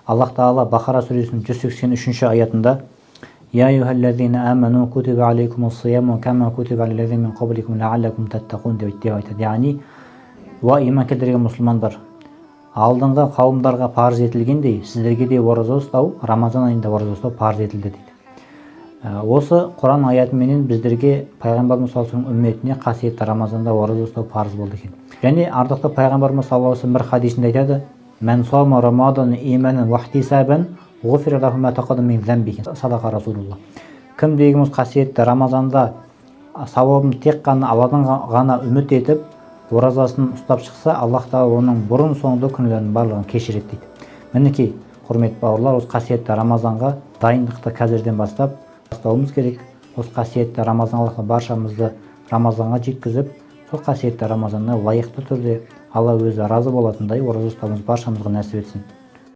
Аллах Тағала Бақара сүресінің 183 аятында: «Я аюхаллазина аману кутиба алейкумус сияму кама кутиба алаллазина мин қабликум лааллакум таттақун» деп айтады. Яғни, уа иман келтірген мұсылмандар, алдыңғы қауымдарға парыз етілгендей, сіздерге де ораза ұстау, Рамазан айында ораза ұстау парыз етілді дейді. Осы Құран аятыменен біздерге, пайғамбарымыз саллаллаху алейхи үмметіне қасиетті Рамазанда ораза ұстау парыз болды екен. Және ардақты пайғамбарымыз саллаллаху алейхи бір хадисінде айтады: «Мән сома рамадан иманан уахтисабан ғуфира лаху ма тақаддама мин замбихи». Садақа Расулуллах. Кім дегеніміз қасиетті Рамазанда сауабын тек қана Алладан ғана үміт етіп оразасын ұстап шықса, Аллах Тағала оның бұрын соңды күнәларының барлығын кешіреді дейді. Мінекей, құрметті бауырлар, осы қасиетті Рамазанға дайындықты қазірден бастап бастауымыз керек. Осы қасиетті Рамазан, Аллах баршамызды Рамазанға жеткізіп, сол қасиетті Рамазанда лайықты түрде Алла өзі разы болатындай ораза ұстауымыз баршамызға нәсіп етсін.